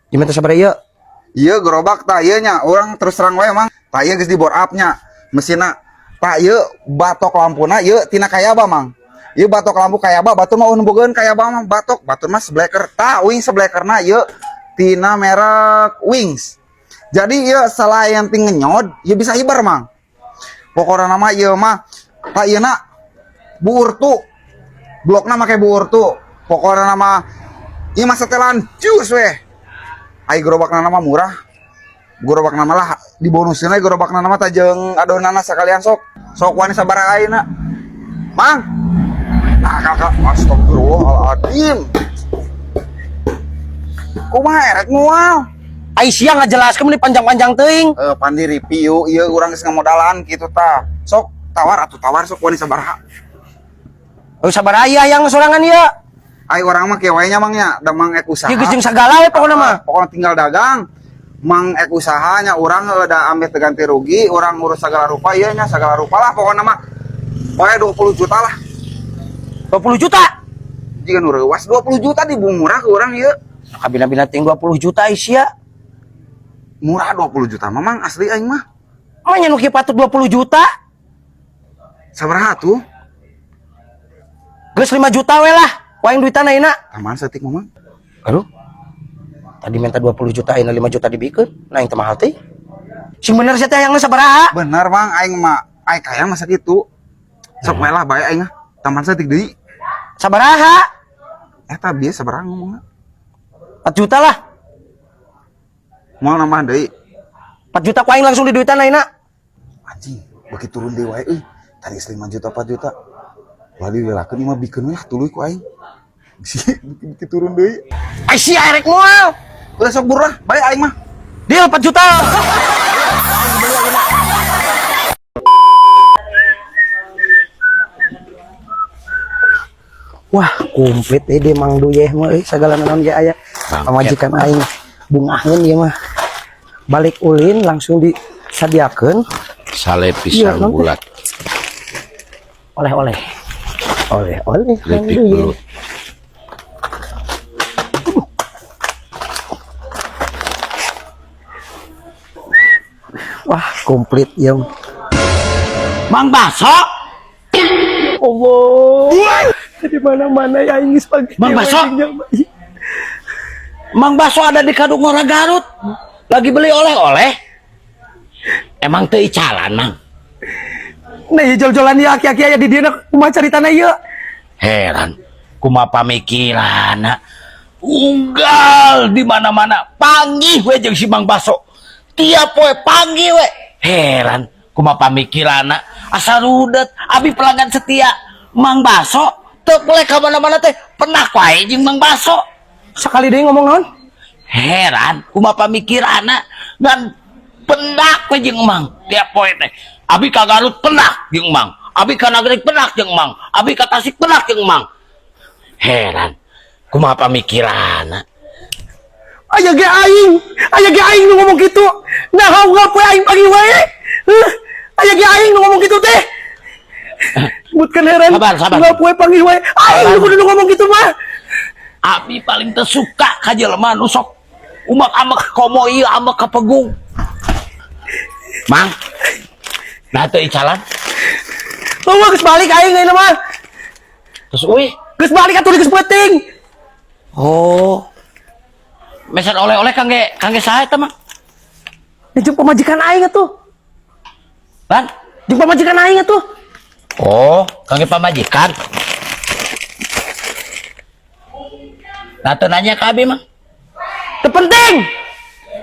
Gimana sabar ieu? Ieu gerobak tah ieu nya, urang terus terang wae, Mang. Tah, ieu geus di bore up nya mesinna. Tah, ieu batok lampuna ieu tina Kayaba, Mang. Ieu batok lampu Kayaba, batur mah bogeun Kayaba mah batok, batur mah sebleker. Tah, wing seblekerna ieu tina merek Wings. Jadi ieu selain ti ngenyod, ieu bisa hiber, Mang. Pokokna nama ieu mah, tah, ieu na buurtu. Blokna make buurtu. Pokokna nama ieu mah setelan jus weh. Ai gerobakna nama murah. Gerobakna mah lah dibonusin we gerobakna nama tah jeung adonanna sakalian sok. Sok wani sabaraha ayeuna? Mang. Nah, kakak, astagfirullahaladzim. Kumaha erek moal? Ai sia ngajelaskeun meni panjang-panjang teuing. Eh, pan di review ieu urang geus ngamodalan kitu tah. Sok tawar atuh, tawar sok wani sabaraha. Oh, sabaraha ieu hayang sorangan ieu? Ai urang mah kieu wae nya, Mang, nya, da Mang ek usaha. Ieu geus jeung sagala we pokona mah. Pokoknya tinggal dagang. Mang ek usahanya urang da ambeh teu ganti rugi, urang ngurus segala rupa ieu nya, segala rupa lah pokoknya mah. Pokoknya 20 juta lah. 20 juta. Jiga nu reuwas 20 juta dibumurah ke urang ieu. Kabina-bina ting 20 juta ai sia. Murah 20 juta mah, Mang, asli aing mah. Mah nya nu kieu patut 20 juta. Sabaraha tuh? Geus 5 juta we lah. Ku aing duitan ayeuna. Tambahan saeutik mah, Mang. Aduh. Tadi minta 20 juta, ayeuna 5 juta dibikeun. Nah, aing teh mahal teh. Sing bener sia teh hayangna sabaraha? Bener, Mang, aing mah aing kaya masa kitu. Sok we lah bae aing ah. Tambahan saeutik deui. Sabaraha? Eta bieu sabaraha ngomongna? 4 juta lah. Moal nambahan deui. 4 juta ku aing langsung di duitan ayeuna. Anjing, beuki turun deui wae euy. Tadi 5 juta, 4 juta. Lah, dilelakeun ieu mah, bikeun we lah tuluy ku aing. Bisi beuki turun deui. Ai sia erek moal? Udah sok buru lah, bae aing mah. Deal 4 juta. Wah, komplit eh di Mang Duyeh mah euy, sagala naon ge aya. Pamajikan aing bungaheun ieu mah. Balik ulin langsung disadiakeun Sale Iya, pisang non teh. Bulat, Oleh-oleh. Oleh-oleh Mang keripik Duyeh. Belut. Wah, komplit ya. Mang Baso, Allah. Di mana-mana ya aing geus pagi. Mang Baso. Mang Baso ada di Kadungora Garut. Lagi beli oleh-oleh. Emang teu icalan, Mang? Nah, ieu jol-jolan ieu aki-aki aya di dieu, kumaha caritana ieu? Heran, kumaha pamikiranna. Unggal di mana-mana panggih we jeung si Mang Baso. Tiap poe panggih we. Heran, kumaha pamikiranna. Asa rudet, abi pelanggan setia Mang Baso teu boleh ka mana-mana teh pernah wae jeung Mang Baso. Sakali deui ngomong naon? Heran, kumaha pamikiranna ngan pendak we jeung Mang tiap poe teh. Abi ka Garut pendak jeung Mang. Abi ka Nagreg pendak jeung Mang. Abi ka Tasik pendak jeung Mang. Heran, kumaha pamikiranna. Aya ge aing, aya ge aing nu ngomong kitu. Nah, unggal poe aing panggih wae. Heuh, aya ge aing nu ngomong kitu teh. Sebutkan heran. Sabar, sabar. Unggal poe panggih wae. Aing nu kudu nu ngomong kitu mah. Abi paling teu suka ka jelema nu sok umak-amek komo ieu amek ka pegung. Mang. Nah, teu icalan. Oh, geus balik aing ayeuna mah. Terus uih. Geus balik atuh, geus peuting. Oh. Meser oleh-oleh kangge kangge saha eta, Mang? Jeung pamajikan aing atuh. Lan? Jeung pamajikan aing atuh. Oh, kangge pamajikan. Nah, teu nanya ka abi, Mang. Teu penting.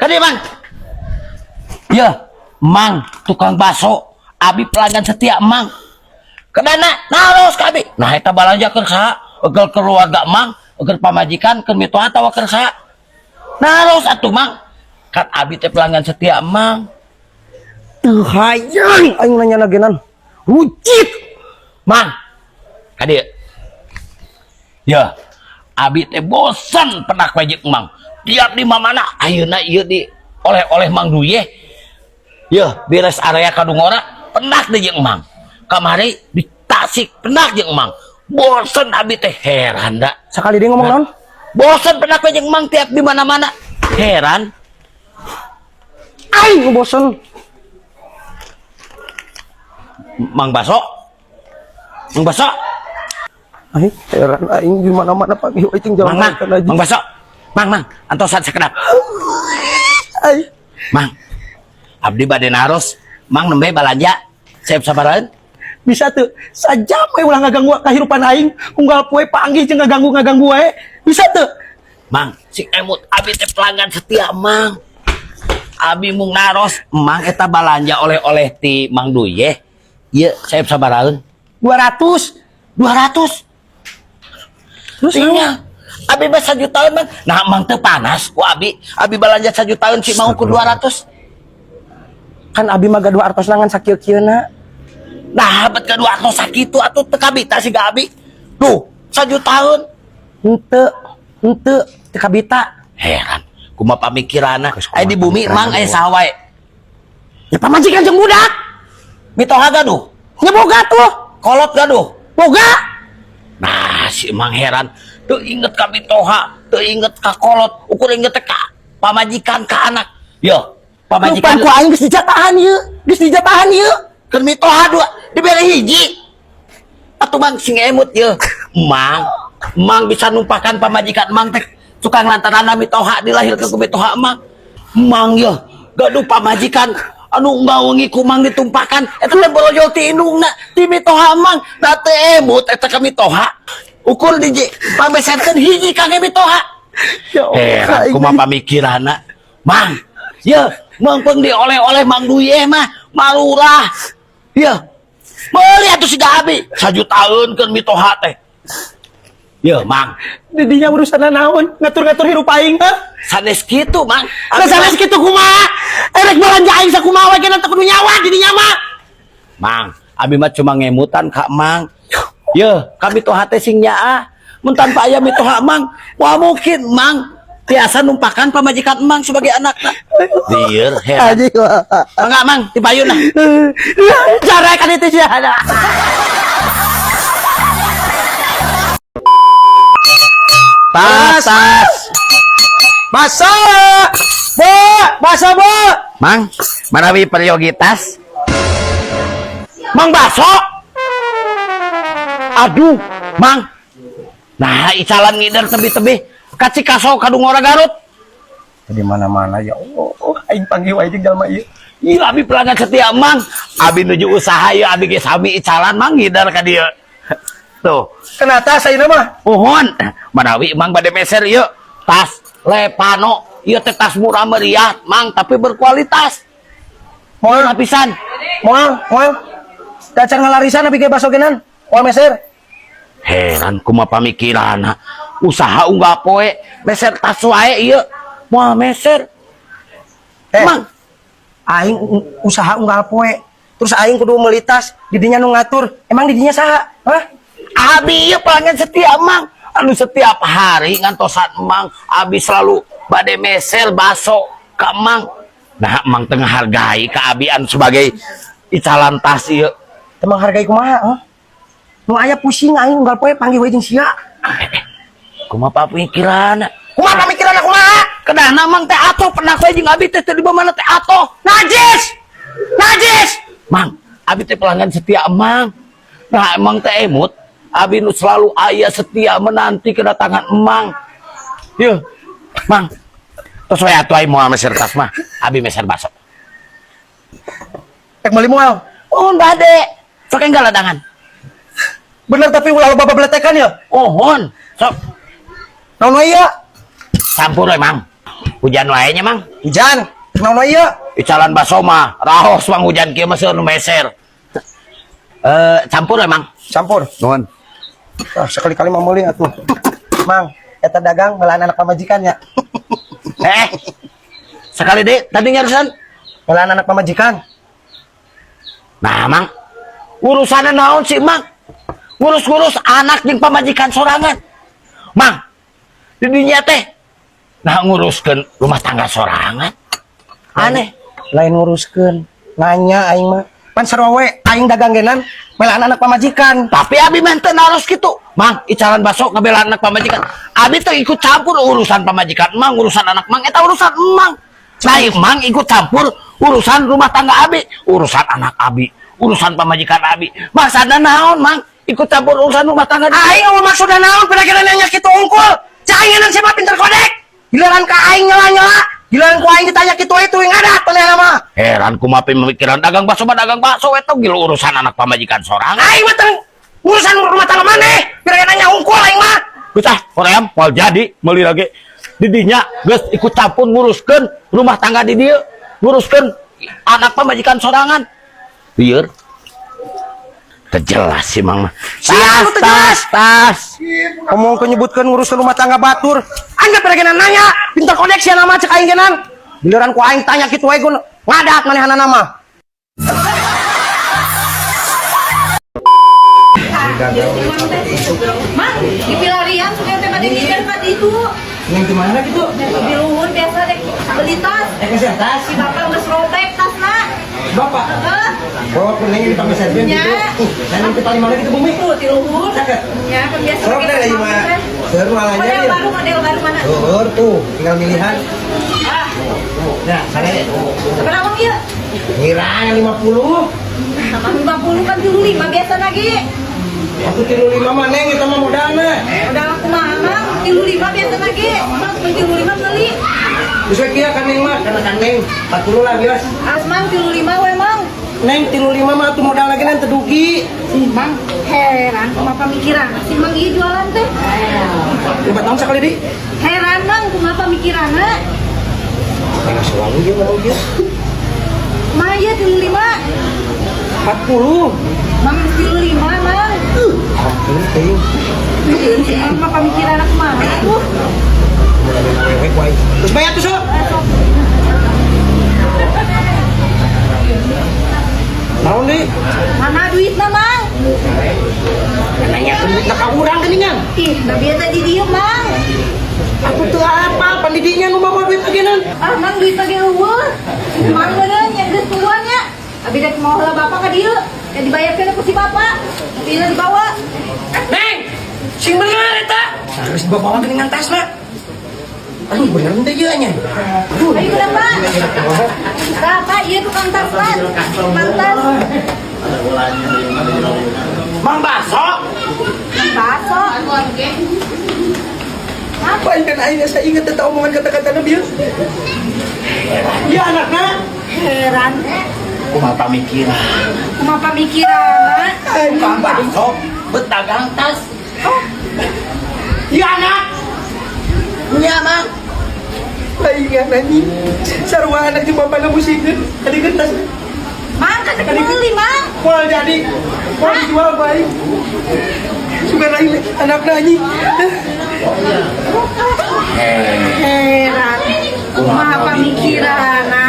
Kadi, Mang. Ya, Mang, tukang bakso, abi pelanggan setia Mang. Kedana naros ka abi. Nah, eta balanja keur saha? Keur keluarga Mang, keur pamajikan, keur mitoha atawa keur saha? Naros atuh, Mang. Kan abi teh pelanggan setia Mang. Teu hayang aing nanya genan. Rucit. Mang. Kadi. Ya, abi teh bosan pernah wajib Mang. Tiap di mana ayeuna ieu di oleh-oleh Mang Duyeh. Ya, beres area Kadungora pendak deui jeung Mang. Kamari di Tasik pendak jeung Mang. Bosen abi teh, heran da. Sakali deui ngomong naon? Bosen pendak we jeung Mang tiap di mana-mana. Heran. Aing bosen. Mang Baso. Mang Baso. Aing heran, aing di mana-mana panggih wae jeung Mang, jalma Mang, eta najis. Mang Baso. Mang, Mang, antosan sakedap. Aing. Mang. Abdi bade naros, Mang nembe balanja. Siap sabarahan? Bisa tuh sajam we ulah ngaganggu kahirupan aing, unggal poe panggih jeung ngaganggu-ngaganggu wae. Bisa tuh. Mang, si emut, abi teh pelanggan setia, Mang. Abi mung naros, Mang eta balanja oleh-oleh ti Mang Duye. Ieu siap sabarahan? 200. 200. Terus? Tinggal. Abi mah sajutaan, Mang. Nah, Mang teu panas ku abi. Abi balanja sajutaan si mau ku 200. Kan abi mah gaduh artos nangan sakieu-kieuna. Nah, bet ke 200 sakitu atuh teu kabita siga abi. Tuh, sajutaan. Henteu, henteu teu kabita. Heran, kumaha pamikiranna? Aya di bumi Mang aya saha wae? Ya pamajikan jeung budak. Mitoha gaduh? Nya boga tuh. Kolot gaduh? Boga. Nah, si Mang heran. Teu inget ka mitoha, teu inget ka kolot, ukur inget teh ka pamajikan, ka anak. Yo, pamajikan Lupa ku aing geus dijatahan ieu. Geus dijatahan ieu. Keur mitoha dua dibere hiji. Atuh Mang sing emut ye. Mang, Mang bisa numpakan pamajikan Mang teh tukang lantaran mitoha dilahirkeun ku mitoha Mang. Mang ye gaduh pamajikan anu ngawengi ku Mang ditumpakan eta teh borojol ti indungna ti mitoha Mang. Da teu emut eta ka mitoha. Ukur di pameserkeun hiji kangge mitoha. Ya Allah, Heran aing. Kumaha pamikiranna. Mang, ye meungpeung dioleh-oleh Mang Duye mah marurah. Ye. Meuli atuh siga abi sajutaeun keur mitoha teh. Ye, Mang. Didinya urusan naon? Ngatur-ngatur hirup aing, hah? Sanes kitu, Mang. Lah sanes kitu kumaha? Erek balanja aing sakumaha we teu kudu nyawa didinya mah. Mang, abi mah cuma ngemutan ka Mang. Ye, ka mitoha teh sing nyaah. Mun tanpa aya mitoha Mang, wah mungkin Mang tiasa numpakan pamajikan Mang sebagai anakna. Lieur heran. Anjing. Mangga Mang, tipayun lah. Cara kan itu sih ada. Tas, tas. Baso. Bu, baso bu. Mang, manawi peryogi tas? Mang Baso. Aduh, Mang. Nah, icalan ngider tebih-tebih. Ka Cikaso ka Dungora Garut. Di mana-mana ya Allah, aing panggih wae jeung jalma ieu. Ih, abi pelanggan setia Mang. Abi nuju usaha ya, abi ge sami icalan Mang ngider ka dieu. Tuh, Kena tas ayeuna mah. Pohon. Manawi Mang bade meser ieu. Tas Lepano. Ieu teh tas murah meriah, Mang, tapi berkualitas. Moal, Lapisan. Moal, moal. Dacan ngalarisan abi ge baso genan. Moal meser. Heran kumaha pamikiranna. Usaha unggal poe meser tas wae ieu. Moal meser. Eh, Mang, aing usaha unggal poe. Terus aing kudu meuli tas, didinya nu ngatur. Emang didinya saha? Hah? Abi ieu pelanggan setia Mang. Anu setiap hari ngantosan Mang, abi selalu bade meser baso ka Mang. Nah, Mang tengah hargai ka abi anu sebagai icalan tas ieu. Teu manghargai kumaha, hah? Nu aya pusing aing unggal poe panggih we jeung sia. Kumaha pamikiranna? Kumaha pamikiranna kumaha? Kedahna Mang teh atoh pernah we jeung abi teh teu di mana teh atoh. Najis! Najis! Mang, abi teh pelanggan setia Mang. Nah, emang teh emut, abi nu selalu aya setia menanti kedatangan Emang. Yeuh, Mang. Tos we atuh aing moal meser tas mah. Abi meser baso. Rek meuli moal? Oh, bade. Sok enggal ladangan. Bener tapi ulah loba bebeletekan ya? Ohon, sok. Naon wae ieu? Sampur we, Mang. Hujan wae nya, Mang. Hujan. Naon wae ieu? Icalan baso mah, raos Mang hujan kieu mah seueur nu meser. Eh, campur we, Mang. Campur. Nuhun. Ah, sekali-kali mah meuli atuh. Mang, eta dagang melaan anak pamajikan ya. Eh. Sekali deh, tadi nyarusan. Melaan anak pamajikan. Nah, Mang. Urusannya naon sih, Mang? Ngurus-ngurus anak jeung pamajikan sorangan. Mang, di dunia teh nah nguruskeun rumah tangga sorangan. Aneh. Lain nguruskeun, nanya aing mah. Pan sarua we aing dagang genan melaan anak pamajikan. Tapi abi mah teu naros kitu. Mang, icalan baso ngabela anak pamajikan. Abi teh ikut campur urusan pamajikan Mang, urusan anak Mang, eta urusan Mang. Nah, Mang ikut campur urusan rumah tangga Abi, urusan anak Abi, urusan pamajikan Abi. Maksudna naon, Mang? Ikut campur urusan rumah tangga. Aing euweuh maksudna naon pira-kira nanya kitu unggul. Cak aing nang siapa pinter kodek. Giliran ka aing nyela-nyela, giliran ku aing ditanya kitu itu ngadat manehna mah. Heran kumaha pemikiran dagang bakso mah dagang bakso eta gila urusan anak pamajikan sorangan. Aing mah teu urusan rumah tangga maneh, pira nanya unggul aing mah. Geus ah, hoream moal jadi meuli lagi. Didinya geus ikut campur nguruskeun rumah tangga di dieu, nguruskeun anak pamajikan sorangan. Lieur. Teu jelas sih Mang mah. Sia, Tas, nu teu tas, jelas. Tas. Ngomong nyebutkeun ngurus rumah tangga batur. Aing pira nanya, pinter kodek sia nama cek aing genan. Giliran ku aing tanya kitu wae gun ngadat manehna mah. Mang, di pilarian suka teh bade ngider ka ditu. Yang di mana gitu? Di luhur biasa deh beli tas. Eh, kasih tas. Si bapak geus robek tasna. Bapak. Heeh. Oh, kuning di panggilan Ya. gitu. Nah, nanti paling mana gitu bumi? Tuh di luhur. Caket. Ya, kan biasa Serok pakai deh, tas lima. mang teh. Seru malahnya Model ya. baru mana? Tuh, tuh, tinggal milihan. Ah, Nah, sana deh. seberapa Mang ieu? Ngira 50. Sama 50 kan 35 biasa lagi. Aku 35 mah neng itu mah modalna. Udah aku mah Mang, 35 biasa lagi. Mang 35 beli. Bisa kia kan neng mah, karena kan neng 40 lah bias. As Mang 35 we Mang. Neng 35 mah tuh modal lagi neng tedugi. Si Mang heran kumaha pamikiran. Si Mang ieu jualan teh. 5 tahun sekali di. Heran Mang kumaha pamikiranna. Neng selalu dia ngomong dia. Mang ieu 35. 40. Mang 35 Mang. Ampun ting. Si Mang mah pamikiran aku mah. Tuh. Mulai mewek wae. Terus bayar tuh sok. Naon deui? Mana duitna Mang? Nanya duit ka urang geuningan. Ih, nah biasa di dieu Mang. Aku tuh apa pandidinya nu mawa duit agenan. Ah, Mang duit lagi euweuh. Mang beneun nya geus tuan nya. Abi rek mau heula bapak ka dieu. Ya dibayarkeun ku si bapak. Tapi dibawa. Neng, sing bener eta. Harus dibawa geuningan tasna. Aduh, bener teh ieu nya. Aduh. Ayo udah Pak. Nah, Pak, iya tukang tas Pak. Tukang tas. Mang Baso. Bakso. Apa ikan aing saya ingat tentang omongan kata-kata Nabi. Ya anakna. Heran. Kumaha pamikiran. Kumaha pamikiranna? Tukang bakso bedagang tas. Ya anak. Nya Mang. Aing anjing. Sarua anak di bapak na musikeun. Tadi tas. Mang, kan beli, Mang. Moal jadi. Moal dijual baik. Suka aing anakna anjing. Heran. Kumaha pamikiranna?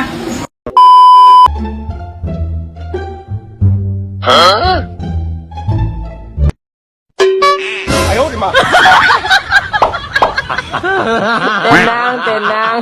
Tenang, tenang.